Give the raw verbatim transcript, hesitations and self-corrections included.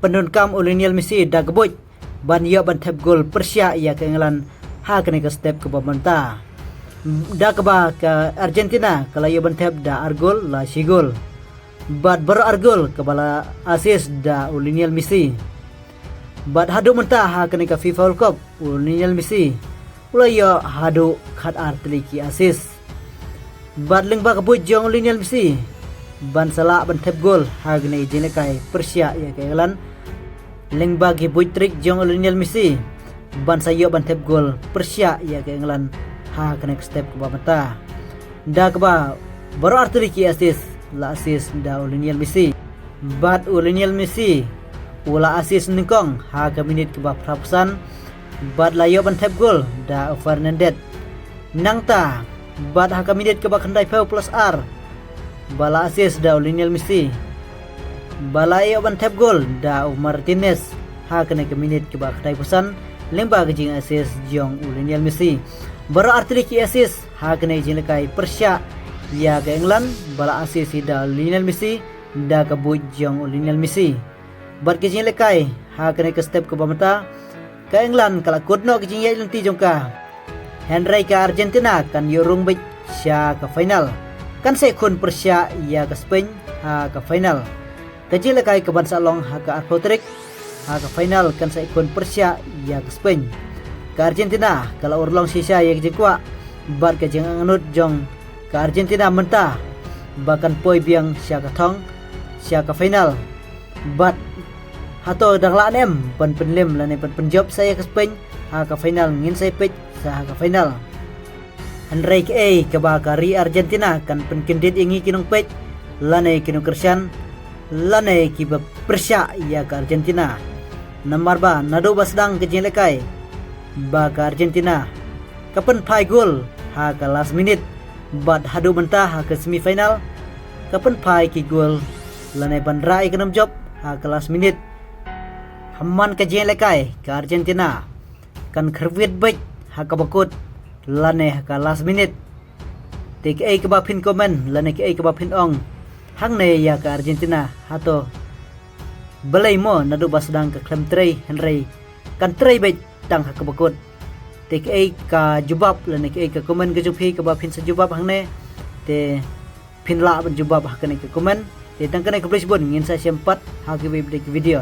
pyndonkam u Lionel Messi da ka buit ban ïoh ban thep gol pyrshah ïa ka England ha kane ka step kaba mynta. Da kaba ka Argentina ka la ïoh ban thep da ar gol la shi gol. Bad baroh ar gol kaba la assist da u Lionel Messi. Bad haduh mynta ha kane ka FIFA World Cup u Lionel Messi u la ïoh haduh khat ar tylli ki assist. Bad lyngba ka buit jong u Lionel Messi ban sa lah ban thep gol ha kane ka jingïalehkai pyrshah ïa ka England. Lyngba ki buit trick jong u Lionel Messi ban sa ïoh ban thep gol pyrshah ïa ka England ha kane ka step kaba mynta. Da kaba baroh ar tylli ki assist la assist da u Lionel Messi. Bad u Lionel Messi u la assist nyngkong ha ka minit kaba phra phew san bad la ïoh ban thep gol da u Fernandes. Nangta bad ha ka minit kaba khyndai phew plus ar ba la assist da u Lionel Messi. Ba la ïoh ban thep gol da u Martinez ha kane ka minit kaba khyndai phew san lyngba ka jing assist jong u Lionel Messi. Baroh ar tylli ki assist ha kane ka jingïalehkai pyrshah ïa ka England ba la assist hi da u Lionel Messi da ka buit jong u Lionel Messi. Bad ka jingïalehkai ha kane ka step kaba mynta ka England ka la kut noh ka jingïaid lynti jong ka. Hynrei ka Argentina kan ïoh rung beit sha ka final. Kan sa ïakhun pyrshah ïa ka Spain ha ka final. Ka jingïalehkai kaban sa long ha ka arphew tarik ha ka final kan sa ïakhun pyrshah ïa ka Spain. Ka Argentina ka la urlong shisha ïa ka jingkwah bad ka jingangnud jong ka Argentina mynta ba kan poi biang sha ka thong sha ka final. Bad hato dang lah ne em ban pynlem lane ban pynjop sa ïa ka Spain ha ka final, ngin sa ïa peit sa ha ka final. Hynrei kaei kaba ka ri Argentina kan pynkyndit ïa ngi ki nongpeit lane ki nongkyrshan lane kiba pyrshah ïa ka Argentina. Namar ba naduh ba sdang ka jingïalehkai ba ka Argentina ka pynphai gol ha ka last minute bad haduh mynta ha ka semi final ka pynphai ki gol lane ban rah ïa ka nam jop ha ka last minute. Ha man ka jingïalehkai ka Argentina kan kyrwit beit ha kaba kut lane ha ka last minute. Te kaei kaba phin comment lane kaei kaba phin ong hangne ïa ka Argentina, hato balei mo naduh ba sdang ka khlem trei hynrei kan trei beit tang ha kaba kut? Te kaei ka jubab lane kaei ka comment ka jong phi kaba phin sa jubab hangne, te phin lah ban jubab ha kane ka comment. Te tang kane, khublei shibun, ngin sa ïashem pat ha kiwei pat ki video.